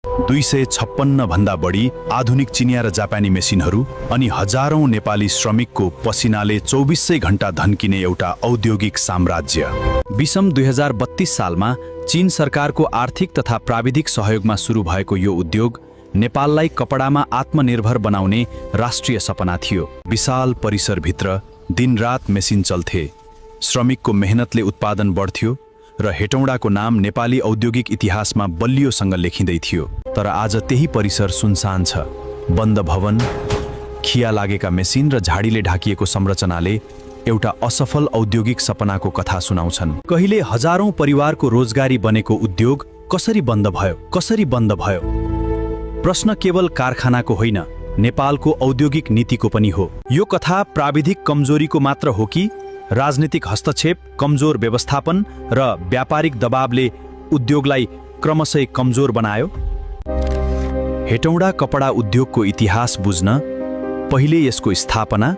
256 भन्दा बढी आधुनिक चिनिया र जापानी मेसिनहरू अनि हजारौं नेपाली श्रमिकको पसिनाले 2400 घण्टा धन्किने एउटा औद्योगिक साम्राज्य। विषम 2032 सालमा चीन सरकारको आर्थिक तथा प्राविधिक सहयोगमा सुरु भएको यो उद्योग नेपाललाई कपडामा आत्मनिर्भर बनाउने राष्ट्रिय सपना थियो। विशाल परिसरभित्र दिनरात मेसिन चल्थे, श्रमिकको मेहनतले उत्पादन बढ्थ्यो र हेटौडाको नाम नेपाली औद्योगिक इतिहासमा बलियोसँग लेखिँदै थियो। तर आज त्यही परिसर सुनसान छ। बन्द भवन, खिया लागेका मेसिन र झाडीले ढाकिएको संरचनाले एउटा असफल औद्योगिक सपनाको कथा सुनाउँछन्। कहिले हजारौं परिवारको रोजगारी बनेको उद्योग कसरी बन्द भयो? प्रश्न केवल कारखानाको होइन, नेपालको औद्योगिक नीतिको पनि हो। यो कथा प्राविधिक कमजोरीको मात्र हो कि राजनीतिक हस्तक्षेप, कमजोर व्यवस्थापन र व्यापारिक दबावले उद्योगलाई क्रमशः कमजोर बनायो? हेटौडा कपडा उद्योगको इतिहास बुझ्न पहिले यसको स्थापना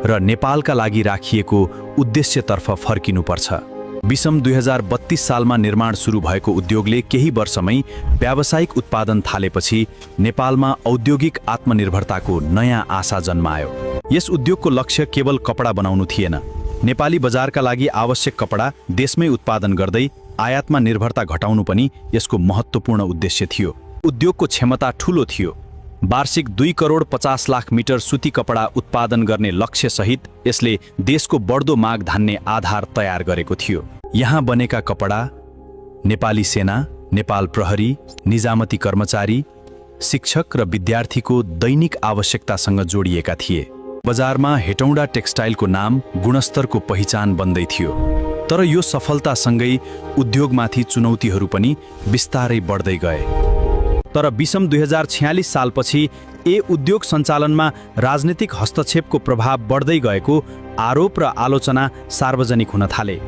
र नेपालका लागि राखिएको उद्देश्यतर्फ फर्किनुपर्छ। विषम 2032 सालमा निर्माण सुरु भएको उद्योगले केही वर्षमै व्यावसायिक उत्पादन थालेपछि नेपालमा औद्योगिक आत्मनिर्भरताको नयाँ आशा जन्मायो। यस उद्योगको लक्ष्य केवल कपडा बनाउनु थिएन। नेपाली बजारका लागि आवश्यक कपडा देशमै उत्पादन गर्दै आयातमा निर्भरता घटाउनु पनि यसको महत्त्वपूर्ण उद्देश्य थियो। उद्योगको क्षमता ठूलो थियो। वार्षिक 2,50,00,000 मिटर सुती कपडा उत्पादन गर्ने लक्ष्यसहित यसले देशको बढ्दो माग धान्ने आधार तयार गरेको थियो। यहाँ बनेका कपडा नेपाली सेना, नेपाल प्रहरी, निजामती कर्मचारी, शिक्षक र विद्यार्थीको दैनिक आवश्यकतासँग जोडिएका थिए। बजारमा हेटौडा टेक्सटाइलको नाम गुणस्तरको पहिचान बन्दै थियो। तर यो सफलतासँगै उद्योगमाथि चुनौतीहरू पनि बिस्तारै बढ्दै गए। तर विषम 2046 सालपछि उद्योग सञ्चालनमा राजनीतिक हस्तक्षेपको प्रभाव बढ्दै गएको आरोप र आलोचना सार्वजनिक हुन थाले।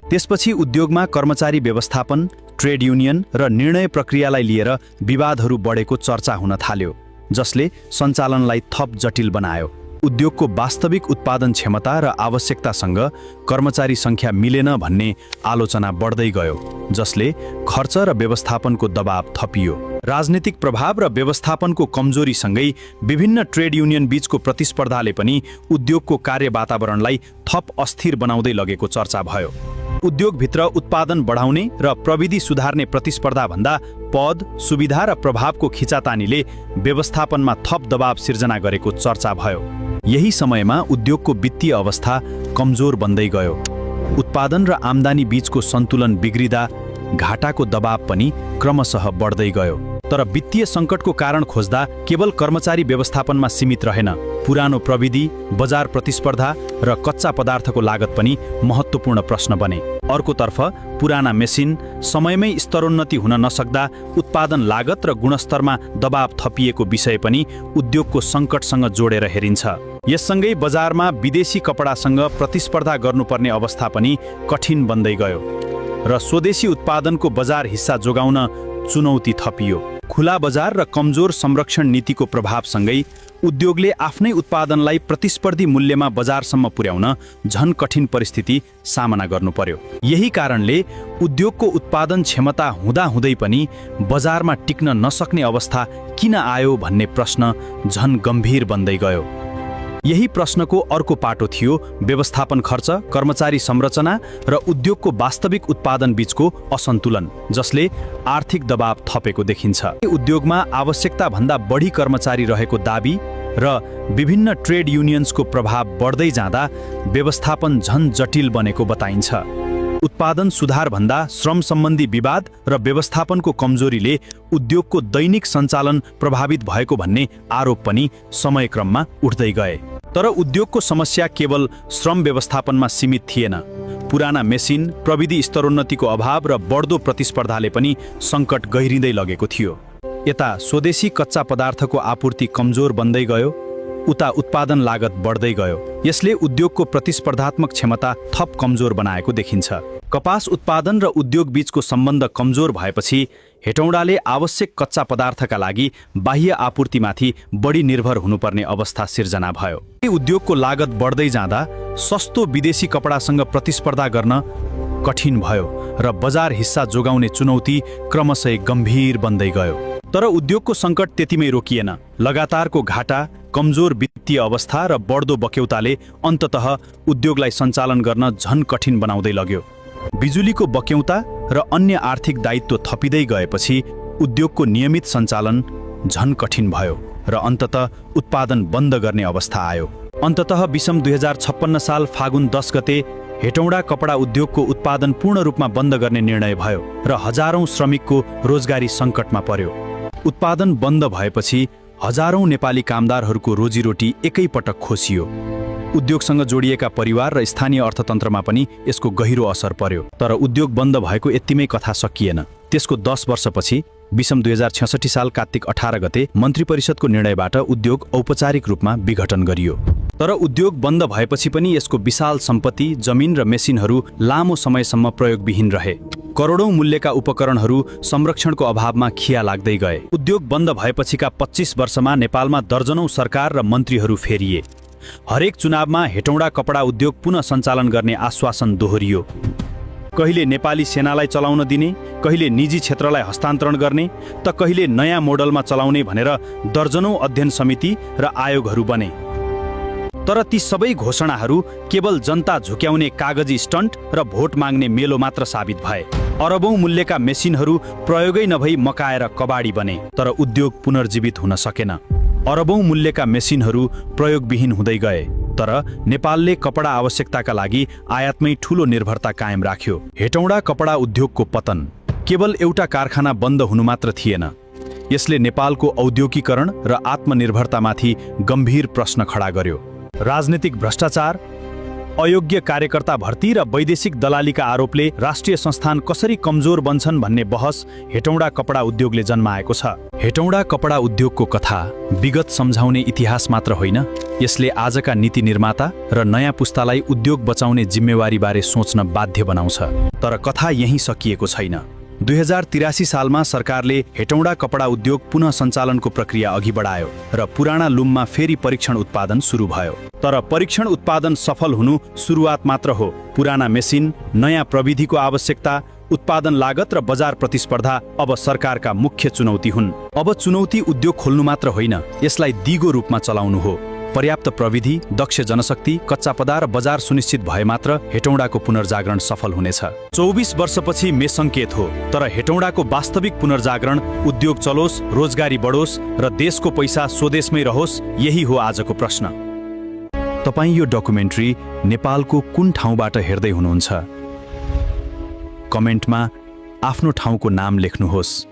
त्यसपछि उद्योगमा कर्मचारी व्यवस्थापन, ट्रेड युनियन र निर्णय प्रक्रियालाई लिएर विवादहरू बढेको चर्चा हुन थाल्यो, जसले सञ्चालनलाई थप जटिल बनायो। उद्योगको वास्तविक उत्पादन क्षमता र आवश्यकतासँग कर्मचारी सङ्ख्या मिलेन भन्ने आलोचना बढ्दै गयो, जसले खर्च र व्यवस्थापनको दबाव थपियो। राजनीतिक प्रभाव र व्यवस्थापनको कमजोरीसँगै विभिन्न ट्रेड युनियन बीचको प्रतिस्पर्धाले पनि उद्योगको कार्य वातावरणलाई थप अस्थिर बनाउँदै लगेको चर्चा भयो। उद्योगभित्र उत्पादन बढाउने र प्रविधि सुधार्ने प्रतिस्पर्धाभन्दा पद, सुविधा र प्रभावको खिचातानीले व्यवस्थापनमा थप दबाव सिर्जना गरेको चर्चा भयो। यही समयमा उद्योगको वित्तीय अवस्था कमजोर बन्दै गयो। उत्पादन र आम्दानी बीचको सन्तुलन बिग्रिँदा घाटाको दबाव पनि क्रमशः बढ्दै गयो। तर वित्तीय सङ्कटको कारण खोज्दा केवल कर्मचारी व्यवस्थापनमा सीमित रहेन। पुरानो प्रविधि, बजार प्रतिस्पर्धा र कच्चा पदार्थको लागत पनि महत्त्वपूर्ण प्रश्न बने। अर्कोतर्फ पुराना मेसिन, समयमै स्तरोन्नति हुन नसक्दा उत्पादन लागत र गुणस्तरमा दबाव थपिएको विषय पनि उद्योगको सङ्कटसँग जोडेर हेरिन्छ। यससँगै बजारमा विदेशी कपडासँग प्रतिस्पर्धा गर्नुपर्ने अवस्था पनि कठिन बन्दै गयो र स्वदेशी उत्पादनको बजार हिस्सा जोगाउन चुनौती थपियो। खुला बजार र कमजोर संरक्षण नीतिको प्रभावसँगै उद्योगले आफ्नै उत्पादनलाई प्रतिस्पर्धी मूल्यमा बजारसम्म पुर्याउन झन कठिन परिस्थिति सामना गर्नु पर्यो। यही कारणले उद्योगको उत्पादन क्षमता हुँदाहुँदै पनि बजारमा टिक्न नसक्ने अवस्था किन आयो भन्ने प्रश्न झन गम्भीर बन्दै गयो। यही प्रश्नको अर्को पाटो थियो व्यवस्थापन खर्च, कर्मचारी संरचना र उद्योगको वास्तविक उत्पादन बीचको असन्तुलन, जसले आर्थिक दबाव थपेको देखिन्छ। उद्योगमा आवश्यकता भन्दा बढी कर्मचारी रहेको दाबी र विभिन्न ट्रेड युनियन्सको प्रभाव बढ्दै जाँदा व्यवस्थापन झन जटिल बनेको बताइन्छ। उत्पादन सुधार भन्दा श्रम सम्बन्धी विवाद र व्यवस्थापनको कमजोरीले उद्योगको दैनिक सञ्चालन प्रभावित भएको भन्ने आरोप पनि समयक्रममा उठ्दै गए। तर उद्योगको समस्या केवल श्रम व्यवस्थापनमा सीमित थिएन। पुराना मेसिन, प्रविधि स्तरोन्नतिको अभाव र बढ्दो प्रतिस्पर्धाले पनि सङ्कट गहिरिँदै लगेको थियो। यता स्वदेशी कच्चा पदार्थको आपूर्ति कमजोर बन्दै गयो, उता उत्पादन लागत बढ्दै गयो। यसले उद्योगको प्रतिस्पर्धात्मक क्षमता थप कमजोर बनाएको देखिन्छ। कपास उत्पादन र उद्योग बीचको सम्बन्ध कमजोर भएपछि हेटौडाले आवश्यक कच्चा पदार्थका लागि बाह्य आपूर्तिमाथि बढी निर्भर हुनुपर्ने अवस्था सिर्जना भयो। उद्योगको लागत बढ्दै जाँदा सस्तो विदेशी कपडासँग प्रतिस्पर्धा गर्न कठिन भयो र बजार हिस्सा जोगाउने चुनौती क्रमशः गम्भीर बन्दै गयो। तर उद्योगको सङ्कट त्यतिमै रोकिएन। लगातारको घाटा, कमजोर वित्तीय अवस्था र बढ्दो बक्यौताले अन्ततः उद्योगलाई सञ्चालन गर्न झन कठिन बनाउँदै लग्यो। बिजुलीको बक्यौता र अन्य आर्थिक दायित्व थपिँदै गएपछि उद्योगको नियमित सञ्चालन झन कठिन भयो र अन्ततः उत्पादन बन्द गर्ने अवस्था आयो। अन्ततः विषम 2056 साल फागुन 10 गते हेटौँडा कपडा उद्योगको उत्पादन पूर्ण रूपमा बन्द गर्ने निर्णय भयो र हजारौं श्रमिकको रोजगारी सङ्कटमा पर्यो। उत्पादन बन्द भएपछि हजारौं नेपाली कामदारहरूको रोजीरोटी एकैपटक खोसियो। उद्योगसँग जोडिएका परिवार र स्थानीय अर्थतन्त्रमा पनि यसको गहिरो असर पर्यो। तर उद्योग बन्द भएको यत्तिमै कथा सकिएन। त्यसको 10 वर्षपछि विषम 2066 साल कार्तिक 18 गते मन्त्री परिषदको निर्णयबाट उद्योग औपचारिक रूपमा विघटन गरियो। तर उद्योग बन्द भएपछि पनि यसको विशाल सम्पत्ति, जमिन र मेसिनहरू लामो समयसम्म प्रयोगविहीन रहे। करोडौं मूल्यका उपकरणहरू संरक्षणको अभावमा खिया लाग्दै गए। उद्योग बन्द भएपछिका 25 वर्षमा नेपालमा दर्जनौं सरकार र मन्त्रीहरू फेरिए। हरेक चुनावमा हेटौँडा कपडा उद्योग पुनः सञ्चालन गर्ने आश्वासन दोहोरियो। कहिले नेपाली सेनालाई चलाउन दिने, कहिले निजी क्षेत्रलाई हस्तान्तरण गर्ने, त कहिले नयाँ मोडलमा चलाउने भनेर दर्जनौं अध्ययन समिति र आयोगहरू बने। तर ती सबै घोषणाहरू केवल जनता झुक्याउने कागजी स्टन्ट र भोट माग्ने मेलो मात्र साबित भए। अरबौं मूल्यका मेसिनहरू प्रयोगै नभई मकाएर कबाडी बने, तर उद्योग पुनर्जीवित हुन सकेन। अरबौं मूल्यका मेसिनहरू प्रयोगविहीन हुँदै गए, तर नेपालले कपडा आवश्यकताका लागि आयातमै ठूलो निर्भरता कायम राख्यो। हेटौँडा कपडा उद्योगको पतन केवल एउटा कारखाना बन्द हुनु मात्र थिएन। यसले नेपालको औद्योगिकरण र आत्मनिर्भरतामाथि गम्भीर प्रश्न खडा गर्यो। राजनीतिक भ्रष्टाचार, अयोग्य कार्यकर्ता भर्ती र वैदेशिक दलालीका आरोपले राष्ट्रिय संस्थान कसरी कमजोर बन्छन् भन्ने बहस हेटौँडा कपडा उद्योगले जन्माएको छ। हेटौँडा कपडा उद्योगको कथा विगत सम्झाउने इतिहास मात्र होइन, यसले आजका नीति निर्माता र नयाँ पुस्तालाई उद्योग बचाउने जिम्मेवारीबारे सोच्न बाध्य बनाउँछ। तर कथा यही सकिएको छैन। 2083 सालमा सरकारले हेटौँडा कपडा उद्योग पुनः सञ्चालनको प्रक्रिया अघि बढायो र पुराना लुममा फेरि परीक्षण उत्पादन सुरु भयो। तर परीक्षण उत्पादन सफल हुनु सुरुवात मात्र हो। पुराना मेसिन, नयाँ प्रविधिको आवश्यकता, उत्पादन लागत र बजार प्रतिस्पर्धा अब सरकारका मुख्य चुनौती हुन्। अब चुनौती उद्योग खोल्नु मात्र होइन, यसलाई दिगो रूपमा चलाउनु हो। पर्याप्त प्रविधि, दक्ष जनशक्ति, कच्चा पदार्थ र बजार सुनिश्चित भए मात्र हेटौँडाको पुनर्जागरण सफल हुनेछ। 24 वर्षपछि मे सङ्केत हो, तर हेटौँडाको वास्तविक पुनर्जागरण उद्योग चलोस्, रोजगारी बढोस् र देशको पैसा स्वदेशमै रहोस्, यही हो आजको प्रश्न। तपाईँ यो डकुमेन्ट्री नेपालको कुन ठाउँबाट हेर्दै हुनुहुन्छ? कमेन्टमा आफ्नो ठाउँको नाम लेख्नुहोस्।